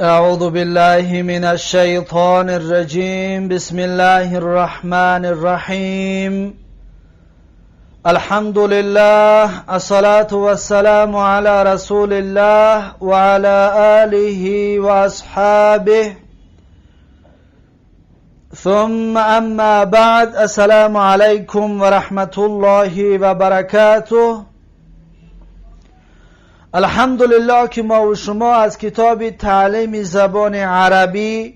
أعوذ بالله من الشيطان الرجيم. بسم الله الرحمن الرحيم. الحمد لله، الصلاة والسلام على رسول الله وعلى آله وأصحابه، ثم أما بعد. السلام عليكم ورحمة الله وبركاته. الحمدلله که ما و شما از کتاب تعلیم زبان عربی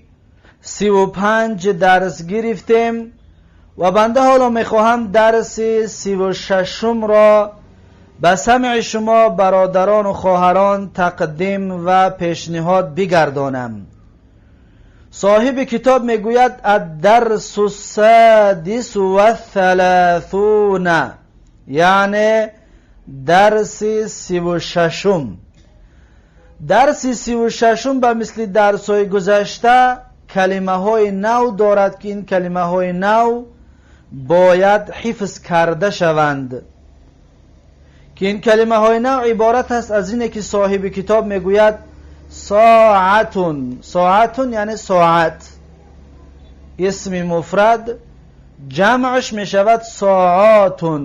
35 درس گرفتیم و بنده حالا میخواهم درس 36 را به سمع شما برادران و خواهران تقدیم و پیشنهاد بگردانم. صاحب کتاب میگوید: الدرس السادس والثلاثون، یعنی درس 36. درس 36 به مثل درس های گذشته کلمه های نو دارد که این کلمه های نو باید حفظ کرده شوند، که این کلمه های نو عبارت است از اینه که صاحب کتاب میگوید: ساعة. ساعة یعنی ساعت، اسم مفرد. جمعش میشود ساعات،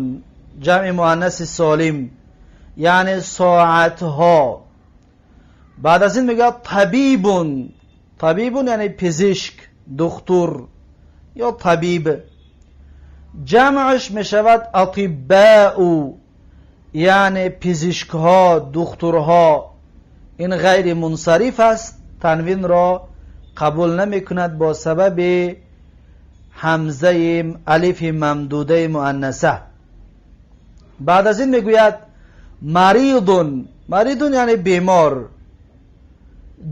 جمع مؤنث سالم، یعنی ساعتها. بعد از این میگه طبيب. طبيب یعنی پزشک، دکتر یا طبیب. جمعش میشود أطباء، یعنی پزشک ها، دکترها. این غیر منصرف است، تنوین را قبول نمی کند با سبب همزه الف ممدوده مؤنثه. بعد از این میگوید مريض. مريض یعنی بیمار.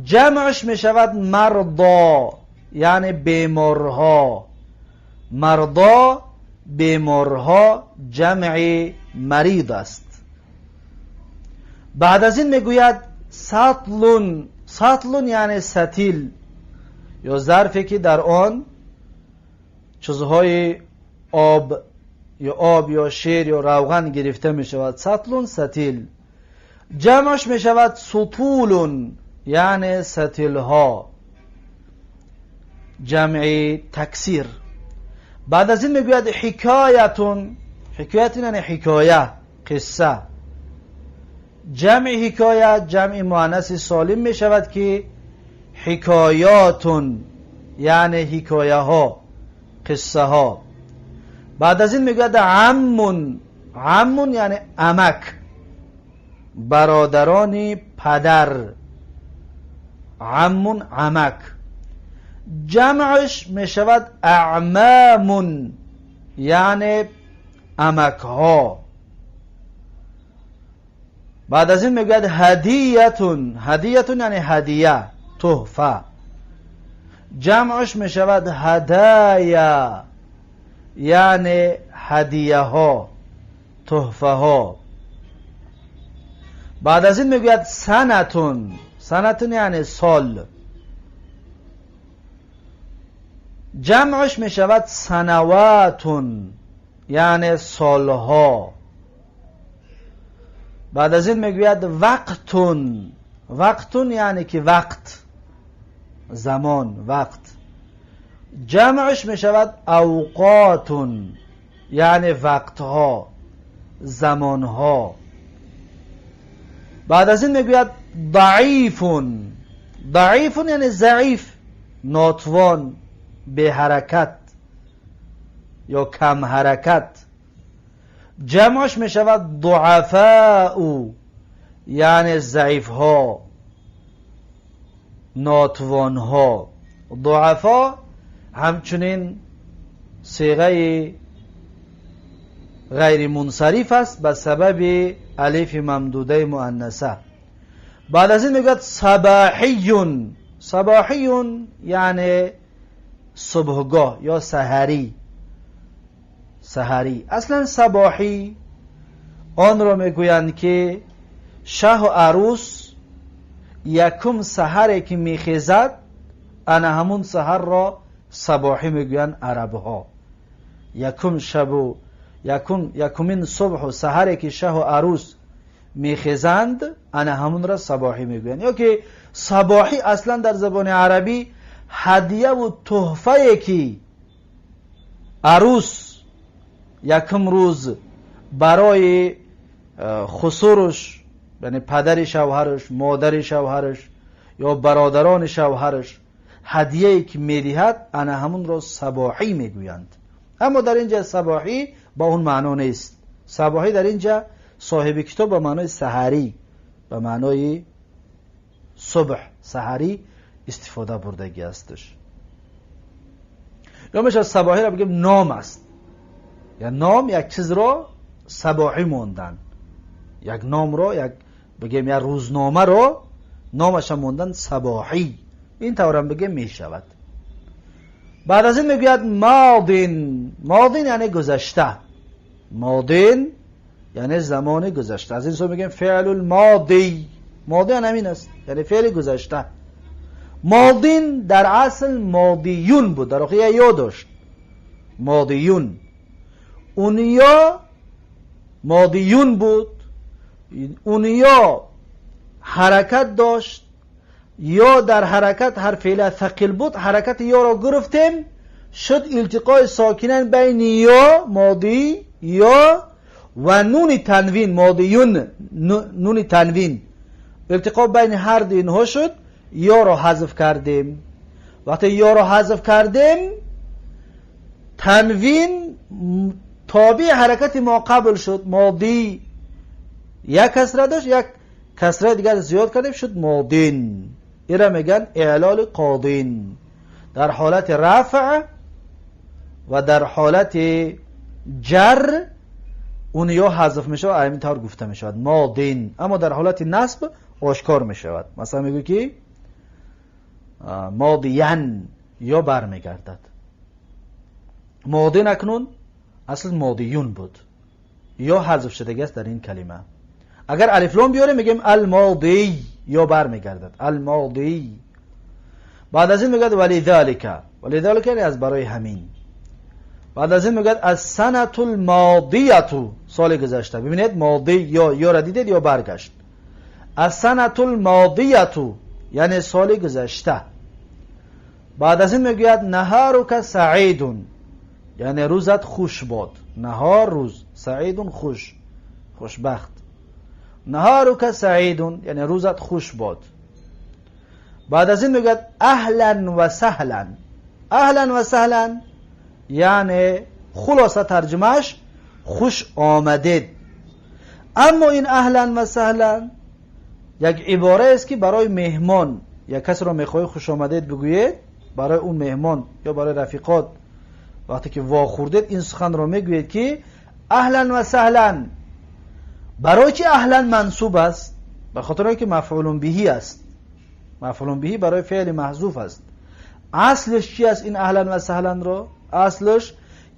جمعش میشود مرضى، یعنی بیمارها. مرضى، بیمارها، جمع مريض است. بعد از این میگوید سطل. سطل یعنی ستیل یا ظرفی که در آن چیزهای آب یا آب یا شیر یا روغن گرفته می شود. سطل، ستیل. جمعش می شود سطول، یعنی ستیل ها، جمع تکسیر. بعد از این میگوید حكاية. حكاية یعنی حکایه، قصه. جمع حکایه، جمع مؤنث سالم می شود که حكايات، یعنی حکایه ها، قصه ها. بعد از این میگوید عم. عم یعنی عمک، برادران پدر. عم، عمک. جمعش میشود أعمام، یعنی عمک ها. بعد از این میگوید هدية. هدية یعنی هدیه، تحفه. جمعش میشود هدايا، یعنی هدیه ها، تحفه ها. بعد از این میگوید سنة. سنة یعنی سال. جمعش میشود سنوات، یعنی سالها. بعد از این میگوید وقت. وقت یعنی که وقت، زمان، وقت. جمعش میشود أوقات، یعنی وقتها، زمانها. بعد از این میگوید ضعيف. ضعيف یعنی ضعیف، ناتوان، به حرکت یا کم حرکت. جمعش می شود ضعفاء، یعنی ضعیف ها، ناتوان ها. ضعفا همچنین صیغه غیر منصرف است به سبب الف ممدوده مؤنثه. بعد از این میگوید صباحي. صباحي یعنی صبحگاه یا سحری. سحری، اصلا صباحی آن را میگویند که شه و عروس یکم سحری که میخیزد، انا همون سحر را صباحی میگویند عرب ها. یکم شب و یکمین صبح و سحری که شه و عروس мехезанд, ана ҳамунро сабоҳӣ мегӯянд. Ё ки сабоҳӣ аслан дар забони арабӣ ҳадияву тӯҳфае ки арӯс якум рӯз барои хусуруш, яъне падари шавҳараш, модари шавҳараш ё бародарони шавҳараш ҳадияе ки медиҳад, ана ҳамунро сабоҳӣ мегӯянд. Аммо дар инҷа сабоҳӣ ба он маъно нест. Сабоҳӣ дар инҷа соҳиби китоб ба маънои саҳарӣ, ба маънои субҳ, саҳарӣ истифода бурдагӣ ҳастш. Ё мешавад сабоҳиро бигем ном аст, я ном як чизро сабоҳӣ мондан, як номро, як бигем як рӯзномаро номаша мондан сабоҳӣ, ин таврам бигем мешавад. Баъд аз ин мегӯяд модин. Модин яъне гузашта, модин яъне замони гузашта. Аз ин сӯ мегӯем феълул модӣ. Модӣ ҳамин аст, яъне феъли гузашта. Модин дар асл модиюн буд, дар охир ё дошт модиюн. Он ё модиюн буд, он ё ҳаракат дошт, ё дар ҳаракат ҳар феъла ثقил буд, ҳаракати ёро гирифтем, шуд илтиқои сокинан байни ё модӣ ё ва нуни танвин, модиюн, нуни танвин, илтиқо байни ҳар ду инҳо шуд, ёро ҳазф кардем. Вақте ёро ҳазф кардем, танвин тобеи ҳаракати мо қабл шуд, модӣ як касра дошт, як касраи дигар зиёд кардем, шуд модин. Ира мегӯянд эълоли қодин. Дар ҳолати рафъ ва дар ҳолати ҷар он ё ҳазф мешавад, ҳамин тавр гуфта мешавад модин. Аммо дар ҳолати насб ошкор мешавад. Масалан мегӯй ки модиян ё бармегардад. Модин акнун асл модиюн буд, ё ҳазф шудагӣ аст дар ин калима. Агар алифлом биёрем, мегӯем алмодӣ, ё бармегардад алмодӣ. Баъд аз ин мегӯяд валидалика. Валидалика яъне аз барои ҳамин. Баъд аз ин мегӯяд ассанату лмодияту, соли гузашта. Бибинед, модӣ ё ёра дидед, ё баргашт. Ассанату лмодияту яъне соли гузашта. Баъд аз ин мегӯяд наҳарука саидун, яъне рӯзат хуш бод. Наҳор рӯз, саидун хуш, хушбахт. Наҳарука саидун яъне рӯзат хуш бод. Баъд аз ин мегӯяд аҳлан ва саҳлан. Аҳлан ва саҳлан яъне хулоса тарҷумааш хуш омадед. Аммо ин аҳлан ва саҳлан як ибораест ки барои меҳмон, як касро мехоҳӣ хуш омадед бигӯед, барои он меҳмон ё барои рафиқот вақте ки вохӯрдед ин суханро мегӯед ки аҳлан ва саҳлан. Барои чи аҳлан мансуб аст? Ба хотири он ки мафъулун биҳӣ аст. Мафъулун биҳӣ барои феъли маҳзуф аст. Аслиш чи аст ин аҳлан ва саҳланро? Аслиш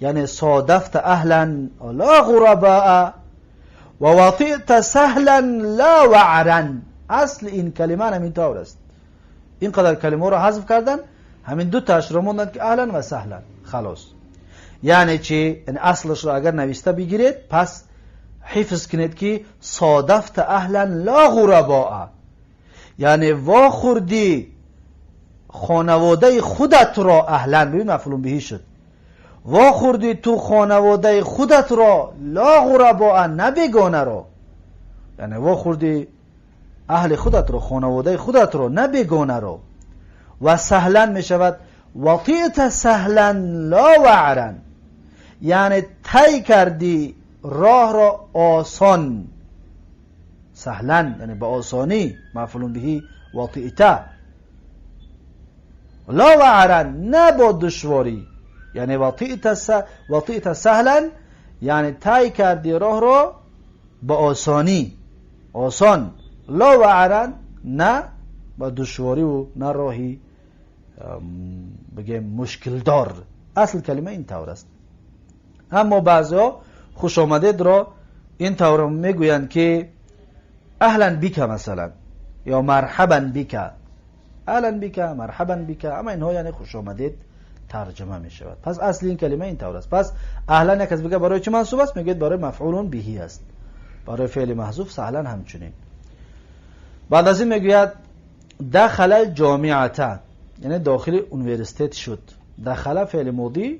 яъне содафта аҳлан ла ғурабаа ва ватита саҳлан ла ваъран. Асли ин калима ҳамин тавр аст. Ин қадар калимаро ҳазф кардан, ҳамин ду таашро монданд ки аҳлан ва саҳлан, халос. Яъне чи? Яъне аслашро агар нависта бигиред, пас ҳифз кунед ки содафта аҳлан ла ғурабаа, яъне вохӯрдӣ хонаводаи худатро. Аҳлан бибин, мафъулун биҳӣ шуд. Вохӯрдӣ ту хонаводаи худатро, ла ғурабоа, на бегонаро, яъне вохӯрдӣ аҳли худатро, хонаводаи худатро, на бегонаро. Ва саҳлан мешавад ватита саҳлан ла ваъран, яъне тай кардӣ роҳро осон. Саҳлан яъне ба осонӣ, мафъулун биҳи ватита, ла ваъран на бо душворӣ, яъне ватита саҳлан яъне тай кардӣ роҳро ба осонӣ, осон, ла ваъран на ба душвориву на роҳи бигем мушкилдор. Асл калима ин тавр аст. Аммо баъзеҳо хушомадедро ин тавр мегӯянд ки аҳлан бика масалан ё марҳабан бика, аҳлан бика, марҳабан бика, ама инҳо яъне хушомадед тарҷума мешавад. Пас асли ин калима ин тавр аст. Пас аҳлан як кас бига барои чӣ мансуб аст, мегӯяд барои мафъулун биҳӣ аст. Барои феъли маҳзуф саҳлан ҳамчунин. Баъд аз ин мегӯяд дахала ҷомиата, яъне дохили университет шуд. Дахала феъли модӣ,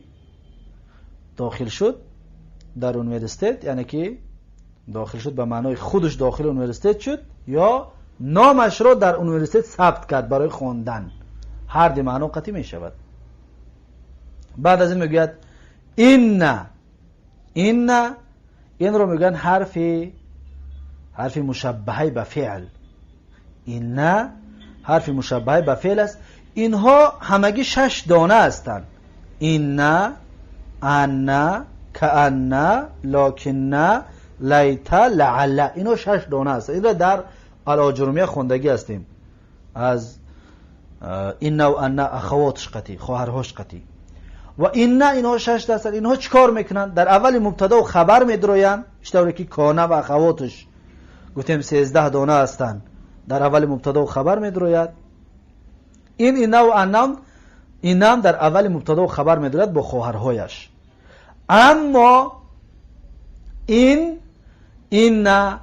дохил шуд дар университет, яъне ки дохил шуд ба маънои худаш дохили университет шуд ё номашро дар университет сабт кард барои хондан. Ҳар ди маъно қатъӣ мешавад. Баъд аз ин мегӯяд инна. Инна инро мегӯянд ҳарфи мушаббаҳаи ба феъл. Инна ҳарфи мушаббаҳаи ба феъл аст. Инҳо ҳамагӣ шаш дона ҳастанд: инна, анна, каанна, локинна, лайта, лаалла. Инҳо шаш дона ҳастанд. Инро дар Алоҷурумия хондагӣ ҳастем аз инна ва анна ахавотш қатӣ, хоҳарҳош қатӣ. Ва инна инҳо шаш ҳастанд. Инҳо чӣ кор мекунанд? Дар аввали мубтадо хабар медроянд, чӣ ки кона ва ахавотш гуфтем 13 дона ҳастанд. Дар аввали мубтадо хабар медрояд. Ин инна ва аннам, инам дар аввали мубтадо хабар медрояд бо хоҳарҳояш. Аммо ин инна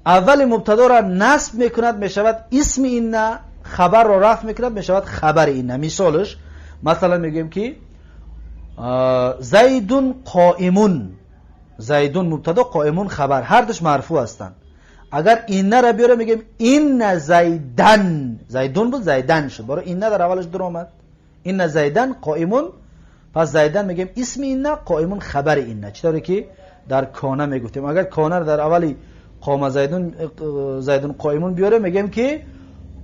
аввали мубтадоро насб мекунад, мешавад исми инна, хабарро рафъ мекунад, мешавад хабари инна. Мисолаш масалан мегӯем ки зайдун қоимун. Зайдун мубтадо, қоимун хабар, ҳар душ марфӯъ ҳастанд. Агар иннаро биёрем, мегӯем инна зайдан. Зайдун буд, зайдан шуд, барои инна дар аввалаш дуромад. Инна зайдан қоимун. Пас зайдан мегӯем исми инна, қоимун хабари инна. Чӣ тавре ки дар кона мегуфтем, агар конаро дар аввали қома зайдун, зайдун қоимун биёрем, мегӯем ки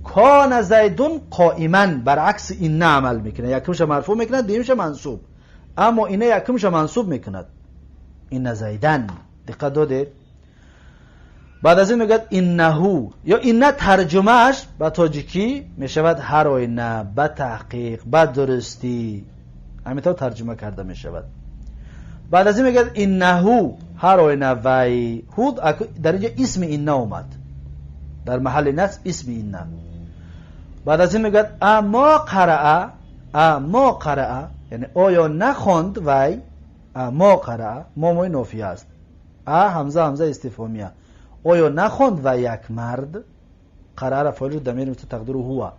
кона зайдун қоиман. Баръакси инна амал мекунад: якумша марфӯъ мекунад, дуюмша мансуб. Аммо инна якумша мансуб мекунад, инна зайдан. Диққат додед? Баъд аз ин мегӯяд иннаҳу ё инна. Тарҷумааш ба тоҷикӣ мешавад ҳар оина, ба таҳқиқ, ба дурустӣ. Ҳамин тавр тарҷума карда мешавад. Баъд аз ин мегӯяд иннаҳу, ҳар оина вай. Ҳу дар инҷо исми инна омад, дар маҳалли насб исми инна. Баъд аз ин мегӯяд амо қараа. Амо қараа, яъне оё нахонд вай? Амо қараа, мо мои нофия аст, а ҳамза, ҳамза истифҳомия. Оё нахонд вай як мард? Қараара фоилу дамир тақдиру ҳува.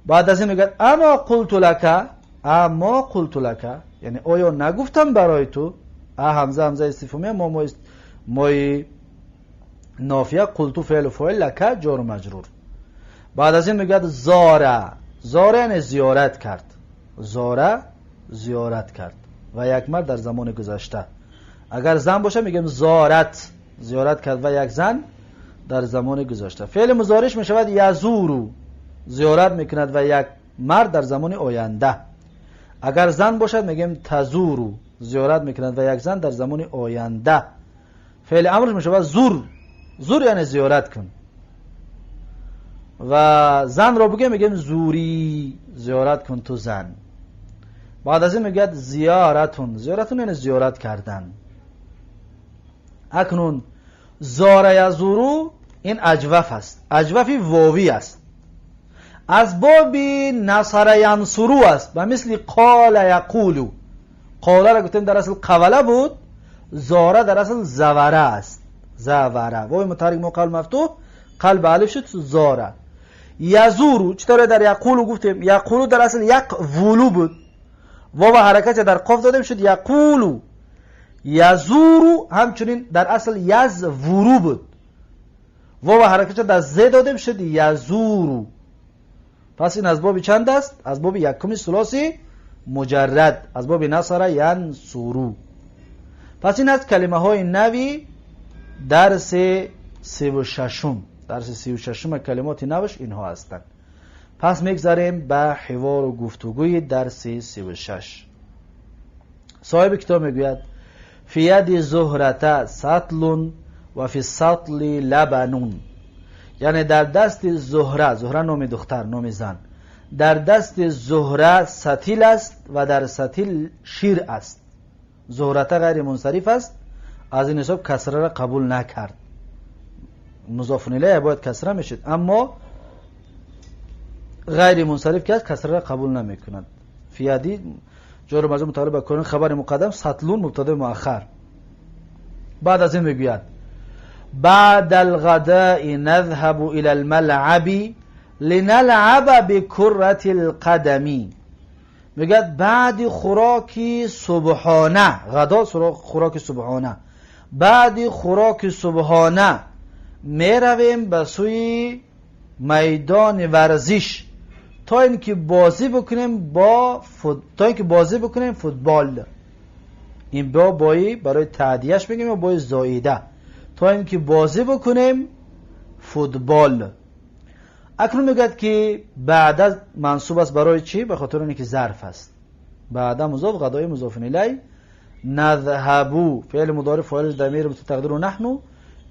Баъд аз ин мегӯяд амо қулту лака. Амо қулту лака, яъне оё нагуфтам барои ту? А ҳамза, ҳамза истифҳомия, мо мои нофия, қулту феълу фоил, лака ҷору маҷрур. Баъд аз ин мегӯяд зора. Зора яъне зиёрат кард. Зора зиёрат кард ва як мард дар замони гузашта. Агар зан боша, мегӯем зорат, зиёрат кард ва як зан дар замони гузашта. Феъли музориш мешавад язуру, зиёрат мекунад ва як мард дар замони оянда. Агар зан бошад, мегӯем тазуру, зиёрат мекунад ва як зан дар замони оянда. Феъли амрш мешавад зур. Зур яъне зиёрат кун. Ва занро бигӯем, мегӯем зурӣ, зиёрат кун ту зан. Баъд аз ин мегӯяд зиёратун. Зиёратун яъне зиёрат кардан. Акнун зора язуру ин аҷваф аст, аҷвафи вовӣ аст, аз боби насара янсуру аст, ба мисли қола яқулу. Қоларо гуфтем, дар асл қавала буд. Зора дар асл завара аст, завара. Вови мутаҳаррик мо қабл мафтуҳ, қалби алиф шуд, зора. Язуру чӣ тавре дар яқулу гуфтем, яқулу дар асл яқвулу буд, вова ҳаракатя дар қоф додем, шуд яқулу. Язуру ҳамчунин дар асл язвуру буд, вова ҳаракатя дар зе додем, шуд язуру. Пас ин аз боби чанд аст? Аз боби якуми сулоси муҷаррад, аз боби насара янсуру. Пас ин аст калимаҳои нави дарси 36-ум. Дарси 36-ума калимоти навш инҳо ҳастанд. Пас мегзарем ба ҳивору гуфтугӯи дарси 36. Соҳиби китоб мегӯяд: фи яди зуҳрата сатлун ва фи сатли лабанун. Яъне дар дасти Зуҳра, Зуҳра номи духтар, номи зан, дар дасти Зуҳра сатил аст ва дар сатил шир аст. Зуҳрата ғайри мунсариф аст, аз ин ҳисоб касрара қабул накард. Музофун илайҳ бояд касра мешуд, аммо ғайри мунсариф ки аст, касрара қабул намекунад. Фияди ҷору маҷрур мутааллиқ ба корин, хабари муқаддам, сатлун мубтадаи муаххар. Баъд аз ин мегӯяд بعد الغداء نذهب إلى الملعب لنلعب بكرة القدم. میگه بعد خوراکی صبحانه، غدا خوراک صبحانه، بعد خوراک صبحانه میرویم به سوی میدان ورزش تا اینکه بازی بکنیم تا اینکه بازی بکنیم فوتبال. این با بایی برای تعدیهش میگیم یا بای زایده، تا اینکه بازی بکنیم فوتبال. اکنون میگه که بعد از منصوب است برای چی؟ به خاطر اینکه ظرف است. بعد مضاف غدای مضاف الیه، نذهبو فعل مضارع فاعل ضمیر تقدیر نحن،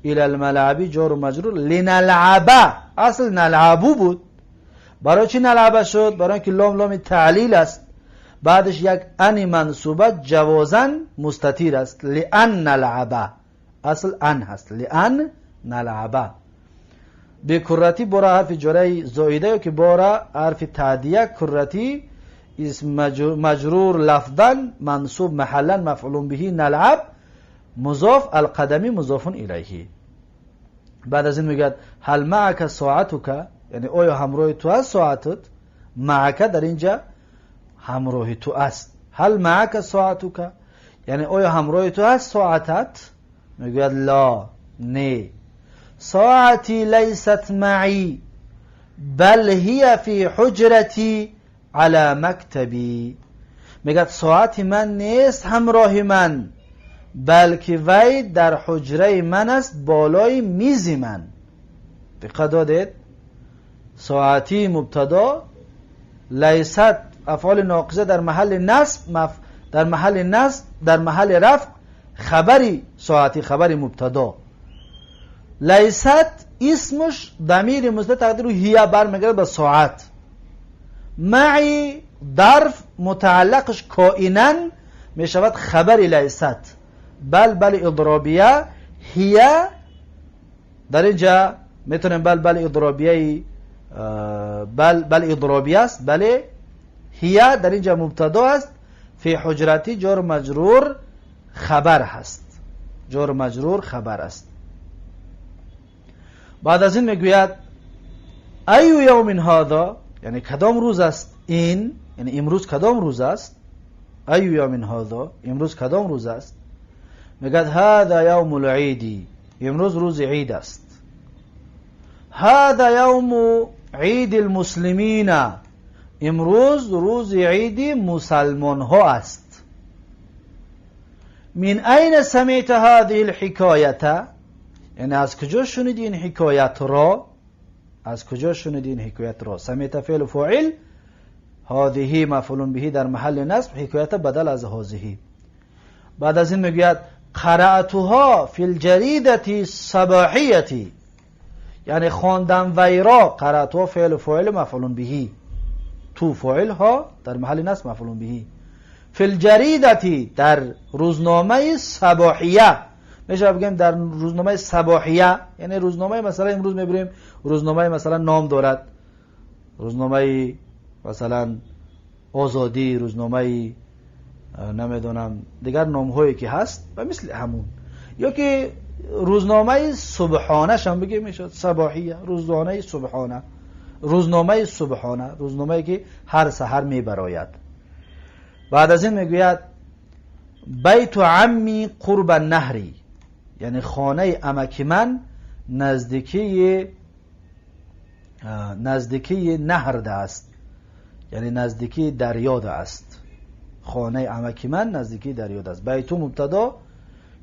الى الملعب جار و مجرور، لنلعب اصل نلعبو بود. برای چی نلعب شد؟ برای اینکه لام لام تعلیل است، بعدش یک ان منصوبه جوازا مستتیر است، لان نلعب اصل ان هست، لان نلعب. به کرتی برا حرف جره زائده یا که بارا حرف تعدیه، کرتی اسم مجرور لفظا منصوب محلا مفعول به، نلعب مضاف القدمی مضاف الیه. بعد از این میگه هل معک ساعتک، یعنی آیا همراه تو است ساعتت؟ معک در اینجا همراه تو است. هل معک ساعتک یعنی آیا همراه تو است ساعتت؟ میگوید لا، نه. ساعتی لیست معی بل هی فی حجرتی علی مکتبی. میگه ساعت من نیست همراه من، بلکه وی در حجره من است بالای میز من. دقت دادید؟ ساعتی مبتدا، لیست افعال ناقصه در محل نصب، در محل نصب، در محل رفع خبری ساعتی خبری مبتدا. لیست اسمش ضمیر مستتر تقدیر هي برمیگرده به ساعت. معی ظرف متعلقش کائنا میشود خبر لیست. بل بل اضرابیه هي در اینجا میتونیم بل بل اضرابیه، بل بل اضرابیه است، بله هي در اینجا مبتدا است، فی حجرتی جار مجرور خبر هست، جار مجرور خبر است. بعد از این میگوید ای یوم هذا، یعنی کدام روز است این، یعنی امروز کدام روز است؟ ای یوم هذا، امروز کدام روز است؟ میگه هذا یوم العید، امروز روز عید است. هذا یوم عید المسلمین، امروز روز عید مسلمان ها است. من این سمعت هذه الحکایت، یعنی از کجا شنیدی این حکایت را؟ از کجا شنیدی این حکایت را؟ سمعت فعل فاعل، هذه مفعول به در محل نصب، حکایت بدل از هذه. بعد از این میگوید قرأتها فی الجریدة الصباحیة، یعنی خواندم ویرا. قرأتها فعل فاعل مفعول به، تو فاعل ها در محل نصب مفعول به. فی الجریدة در روزنامه صباحیه، میشه بگیم در روزنامه صباحیه، یعنی روزنامه مثلا امروز میبریم روزنامه مثلا نام دارد، روزنامه مثلا آزادی، روزنامه نمیدونم دیگر نامهایی که هست و مثل همون، یا که روزنامه صبحانه هم بگیم میشد صباحیه، روزنامه صبحانه، روزنامه صبحانه، روزنامه‌ای که هر سحر میبراید. بعد از این میگوید بیت عمی قرب النهری، یعنی خانه امک من نزدیکی نهر ده است، یعنی نزدیکی دریا ده است. خانه امک من نزدیکی دریا ده است. بیت مبتدا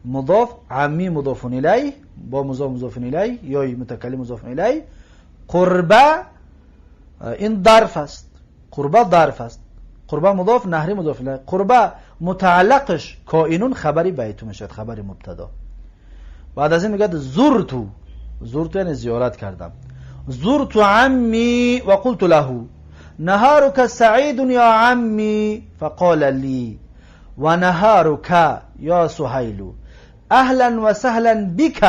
مضاف، عمی مضاف الیه با مضاف مضاف الیه یا متکلم مضاف الیه. قربه این ظرف است، قربه ظرف است، قربه مضاف، نهری مضاف الیه. قربه متعلقش کائنون خبری بیت میشد، خبر مبتدا. بعد از این میگه زرتو، زرتو یعنی زیارت کردم. زرت عمی و قلت له نهارك سعید یا عمی فقال لی و نهارك یا سهیل اهلا و سهلا بك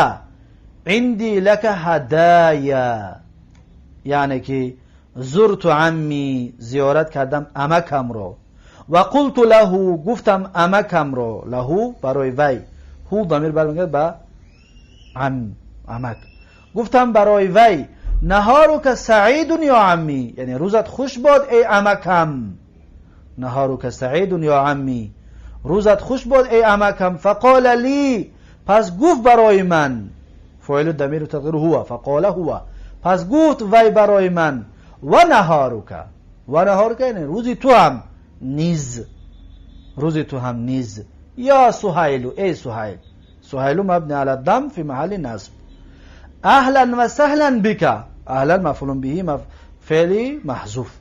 عندي لك هدایا. یعنی که زرت عمی زیارت کردم امکم رو، و قلت له گفتم امکم رو، له برای وی، هو ضمیر برمیگرده به عم. амак. Гуфтам барои вай: نهارك سعيد يا عمي, яъне рӯзат хуш бод, эй амакам. نهارك سعيد يا عمي, рӯзат хуш бод, эй амакам. فقال لي, пас гуфт барои ман. فاعل ضمیر تقدیر هو, فقال هو, пас гуфт вай барои ман: ونهارك. ونهارك яъне рӯзи ту ҳам низ, рӯзи ту ҳам низ. يا سهيل, эй Суҳайл. سهيل مبني على الضم في محل نصب. أهلا وسهلا بك. أهلا مفعول به فعلی محذوف,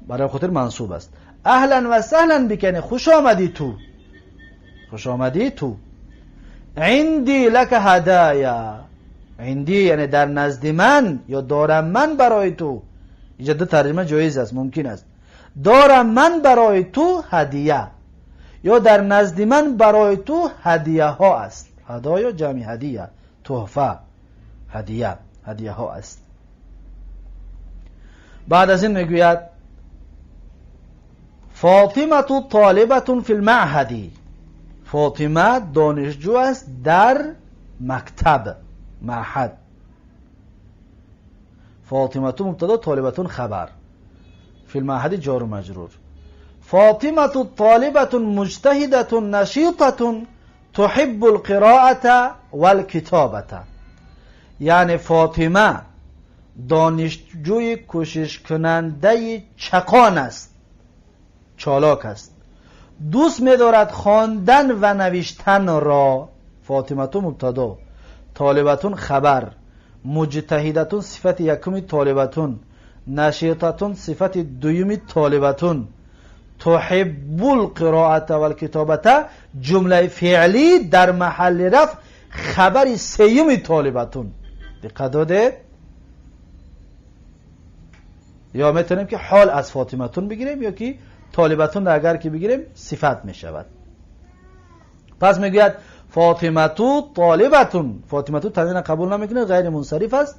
برای خاطر منصوب است. أهلا وسهلا بك یعنی خوش آمدی تو, خوش آمدی تو. عندي لك هدايا. عندي یعنی در نزد من یا دارم من برای تو. اینجا دو ترجمه جایز است, ممکن است. دارم من برای تو هدیه یا در نزد من برای تو هدیه ها است. هدايا جمع هدیه, تحفه, هدیه, هدیه ها است. بعد از این میگوید: فاطمة طالبة في المعهد. فاطمه دانشجو است در مکتب, معهد. فاطمة مبتدا, طالبة خبر, في المعهد جار و مجرور. فاطمة طالبة مجتهدة نشيطة تحب القراءة والكتابة. یعنی فاطمه دانشجوی کوشش کننده چقان است, چالاک است, دوست می‌دارد خواندن و نوشتن را. فاطمة مبتدا, طالبة خبر, مجتهدة صفت یکم طالبة, نشيطة صفت دویم طالبة, تحب القراءة والكتابة جمله فعلی در محل رفع خبر سیوم طالبة. دقت داده؟ یا میتونیم که حال از فاطمة بگیریم یا که طالبة اگر که بگیریم صفت میشود. پس میگوید فاطمة طالبة. فاطمة تنوین قبول نمیکنه, غیر منصرف است.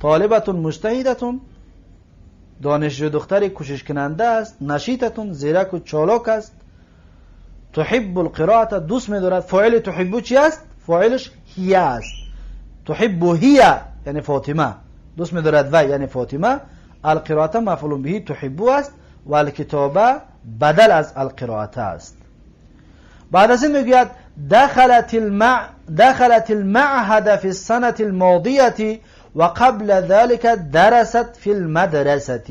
طالبة مجتهدة, دانشجو دختری کوشش کننده است. نشيطة, زیرک و چالاک است. تحب القراءة, دوست میدارد. فاعل تحب چی است؟ فاعلش هي است. تحب هي یعنی فاطمه, دوست میدارد و یعنی فاطمه. القراءة مفعول به تحب است و الكتابة بدل از القراءة است. بعد از این میگوید: دخلت المعهد في السنة الماضية وقبل ذلك درست في المدرسة.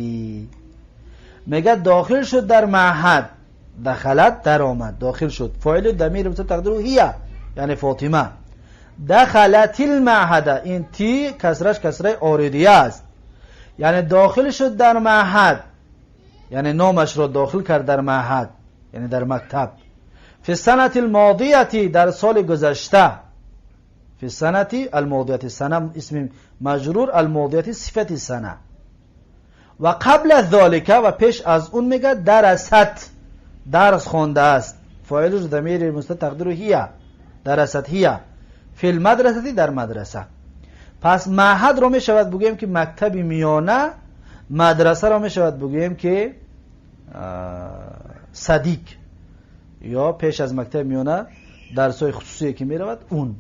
میگه داخل شد در معهد. دخلت در آمد, داخل شد. فاعل ضمیر مستتر تقدیره هي یعنی فاطمه. دخلت المعهد, این ت کسرش کسره عارضیه است. یعنی داخل شد در معهد, یعنی نامش را داخل کرد در معهد, یعنی در مکتب. في السنة الماضية, در سال گذشته. في السنة الماضية, سنة اسم مجرور, الماضية صفت سنة. وقبل ذلك و پیش از اون میگه درست, درس خوانده است. فاعلش ضمیر مستتر تقدیره هي, درست هي في المدرسة, در مدرسه. پس معهد رو میشود بگوییم که مکتب میانه, مدرسه رو میشود بگوییم که садик یا پیش از مکتب میانه درسای خصوصی که میرود, اون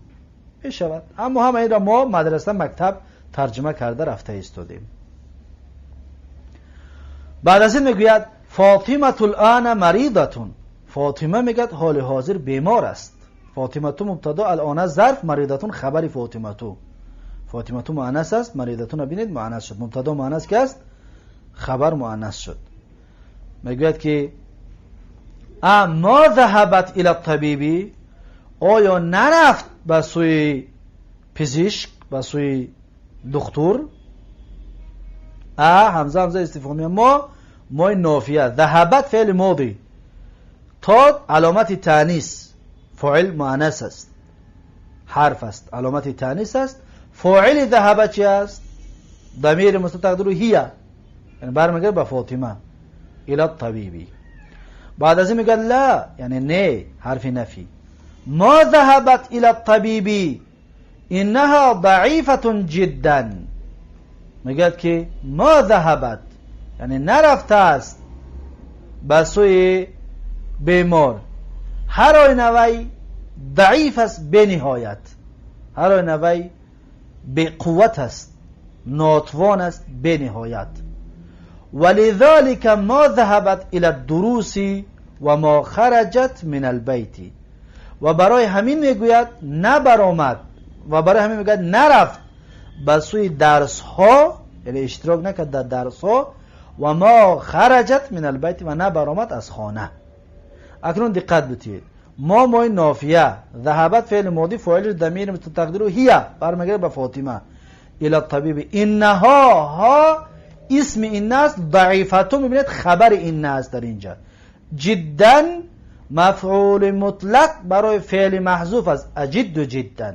میشود. اما همه این را ما مدرسه, مکتب ترجمه کرده رفته ایستادیم. بعد از این میگوید: فاطمة الآن مريضة. فاطمه میگد حال حاضر بیمار است. فاطمة مبتدا, الآن ظرف, مريضة خبر فاطمة. فاطمة مؤنث است, مريضة بینید مؤنث شد. مبتدا مؤنث که است, خبر مؤنث شد. میگوید که أما ذهبت إلى الطبيب, آیا نرفت به سوی پزشک, به سوی دکتر؟ أ همزه, همزه استفهامیه, ما, ما نافیه, ذهبت فعل ماضی, تا علامت تانیث, فاعل مؤنث است, حرف است, علامت تانیث است. فاعل ذهب چی است؟ ضمیر مستتر تقدیره هي, یعنی برمیگرده به فاطمه. إلى الطبيب. بعد از این میگه لا, یعنی نه, حرف نفی. ما ذهبت إلى الطبيب إنها ضعيفة جدا. میگه که ما ذهبت, یعنی نرفته است به سوی بیمار, هر آینه وی ضعیف است بنهایت, هر آینه وی беқувват аст, нотвон аст бениҳоят. ولذلك ما ذهبت الى الدروس و ما خرجت من البيت. و برای همین میگوید نبرآمد و برای همین میگوید نرفت به سوی درس ها، یعنی اشتراک نکرد در درس ها. و ما خرجت من البیت، و نبرآمد از خانه. اکنون دقت بتید، ما مای نافیه، ذهبت فعل ماضی، فاعل ضمیر مستتقدیر هي برمیگرده به فاطمه. الى الطبیب، انها، ها اسم این است، ضعیفتون میبینید خبر این است در اینجا. جدا مفعول مطلق برای فعل محذوف است، اجد جدا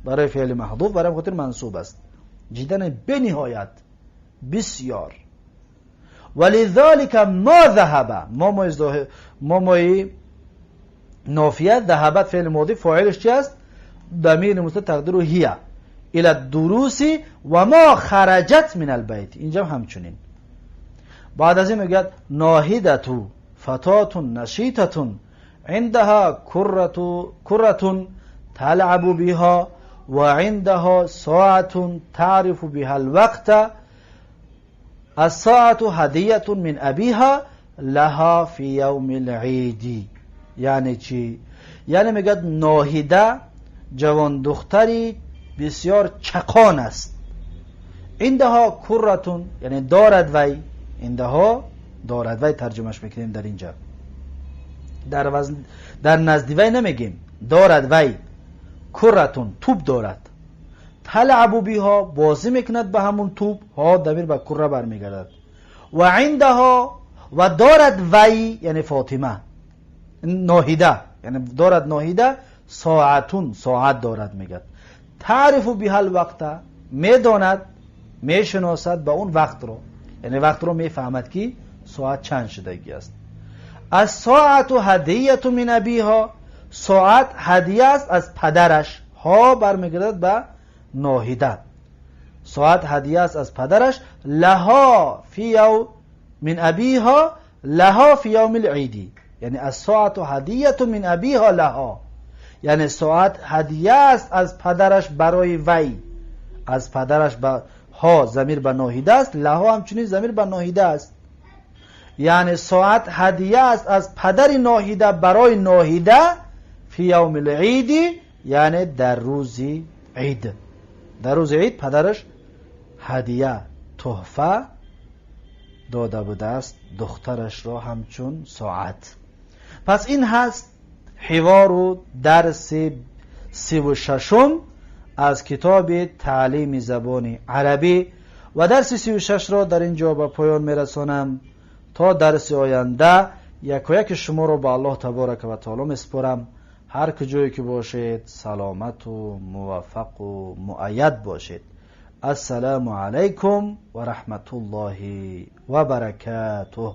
برای فعل محذوف، برای خاطر منصوب است. جدا بنهایت، بسیار. ولذلك ما ذهب، ما مای نافیه، ذهبت فعل ماضی، فاعلش چی است؟ ضمیر مستتر تقدیر هي الى الدروس و ما خرجت من البيت. اینجا همچنین. بعد از این میگه ناهدة فتاة نشیطة عندها كرة تلعب بها وعندها ساعة تعرف بها الوقت، الساعة هدية من أبيها لها في يوم العيد. یعنی چی؟ یعنی میگه ناهیده جوان دختری بسیار چقان است. عندها كرة، یعنی دارد وی، عندها دارد وی ترجمهش میکنیم در اینجا، در وزن در نزد وی نمیگیم، دارد وی كرة توپ دارد، تلعب بها بازی میکند به همون توپ، ها ضمیر به كرة برمیگردد. و عندها و دارد وی، یعنی فاطمه ناهیده، یعنی دارد ناهیده ساعة ساعت دارد. میگد تعرف بها الوقت، میداند میشناسد به اون وقت رو، یعنی وقت رو میفهمد که ساعت چند شدگی است. الساعة هدية من أبيها، ساعت هدیه است از پدرش، ها برمیگردد به ناهیده، ساعت هدیه است از پدرش، لها في يوم من أبيها لها في يوم العيد. یعنی الساعة هدية من أبيها لها، یعنی ساعت هدیه است از پدرش برای وی، از پدرش به ها ضمیر به ناهیده است، لها همچنین ضمیر به ناهیده است، یعنی ساعت هدیه است از پدر ناهیده برای ناهیده، في يوم العيد، یعنی در روز عید. در روز عید پدرش هدیه تحفه داده بوده است دخترش را همچون ساعت. پس این هست حوار و درس 36 از کتاب تعلیم زبان عربی و درس 36 را در اینجا به پایان میرسانم. تا درس آینده یکایک شما را به الله تبارک و تعالی میسپارم. هر کجایی که باشید سلامت و موفق و مؤید باشید. السلام علیکم و رحمت الله و برکاته.